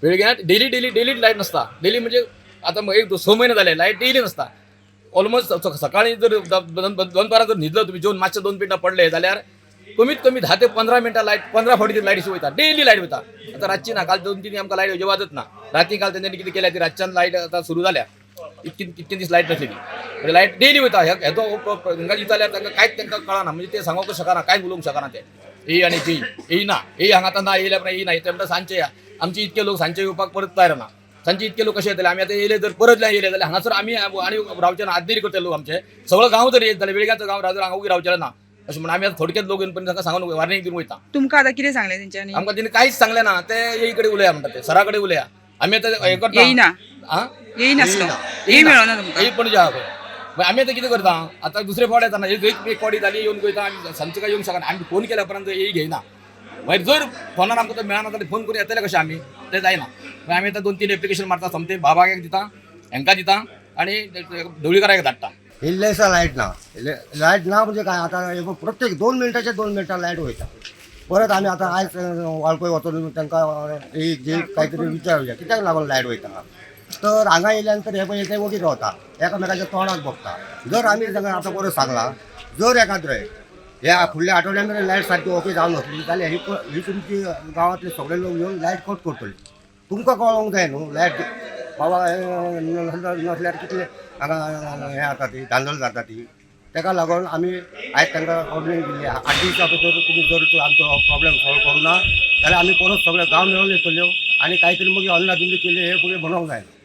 वेळग्यांत daily daily daily light नासता. Daily म्हणजे आतां एक 6 म्हयने जाले लायट डेली नासता. ऑलमोस्ट सकाळी जर दनपारां जर न्हिदलो तुमी, जेवन मातशे 2 मिनटां पडले जाल्यार कमीत कमी 10 ते 15 मिनटां लायट, 15 फावटी तरी लायट अशी वयता. डेली लायट वयता. आतां रातची ना, काल 2-3 आमकां लायट येवचे ना. राती काल तेंच्यांनी कितें केल्या ती रातच्यान लायट आतां सुरू जाल्या. इतकी इतके दीस लायट नासलेली. म्हणजे लायट डेली वयता. हेजो हांकां विचारल्यार तांकां कांयच तांकां कळना. म्हणजे ते सांगूंक शकना, कांयच उलोवंक शकना ते. ए आनी जी येयना ना, ए हांगा आतां ना, येयल्या उपरांत येयना. ते म्हणटा सांजचे या. आमचे इतके लोक सांजचे येवपाक परत तयार ना. सांजचे इतके लोक कशे येतले? आमी आतां येयले जर परत येयले जाल्यार हांगासर आमी आनी रावचे ना. आदीर करतले लोक आमचे. सगळो गांव जर येत जाल्यार वेळग्याचो गांव राजर हांगा उगी रावचेले ना अशें म्हणून आमी आतां थोडक्यात लोक येवन तांकां सांगून वॉर्निंग दिवन वयता. तुमकां आतां कितें सांगलें तेंच्यांनी? आमकां तेणी कांयच सांगलें ना. ते एई कडेन उलया म्हणटा, ते सरा कडेन उलया. आमी आतां हें करता. येयना. आं. येयनासलो, येय मेळना तुमकां. एक पणजे आहा खंय. मागीर आमी आतां कितें करता? आतां दुसरे फावट येता ना. एक एक फावटी जाली येवन वयता. आमी सांजचे काय येवंक शकना. आमी फोन केल्या उपरांत येई घेयना. मागीर जर फोनार आमकां तो मेळना जाल्यार फोन करून येतले कशें आमी? तें जायना. मागीर आमी आतां 2-3 एप्लिकेशन मारता. सोमतें बाबाक दिता, हेंकां दिता आनी ढवळीकाराक धाडटा. इल्लेसा लायट ना. लायट ना म्हणजे काय आतां हे पळय, प्रत्येक 2 मिनटाचे 2 मिनटां लायट वयता. परत आमी आतां आयज वाळपय वचून तांकां एक जे कांय तरी विचारुया कित्याक लागून लायट वयता. तर हांगा येयल्या नंतर हे पळय ते वगी रावता, एकामेकाच्या तोंडाक बघता. जर आमी तांकां आतां परत सांगलां, जर एकाद्रे ह्या फुडल्या आठवड्या मेरेन लायट सारकी ओके जावन वतली जाल्यार ही तुमची गांवांतले सगळे लोक येवन लायट कट करतले. तुमकां कळोंक जाय न्हू लायट बाबा नसल्यार कितले हांगा हें जाता, ती धांदल जाता ती. ताका लागून आमी आयज तांकां ऑर्डर दिल्ली आहा, 8 दिसां भितर तुमी जर आमचो प्रॉब्लेम सॉल्व करूं ना जाल्यार आमी परत सगळे गांव मेळून येतल्यो आनी कांय तरी मागीर अन्नाधुंदी केली हे मागीर म्हणोंक जायना.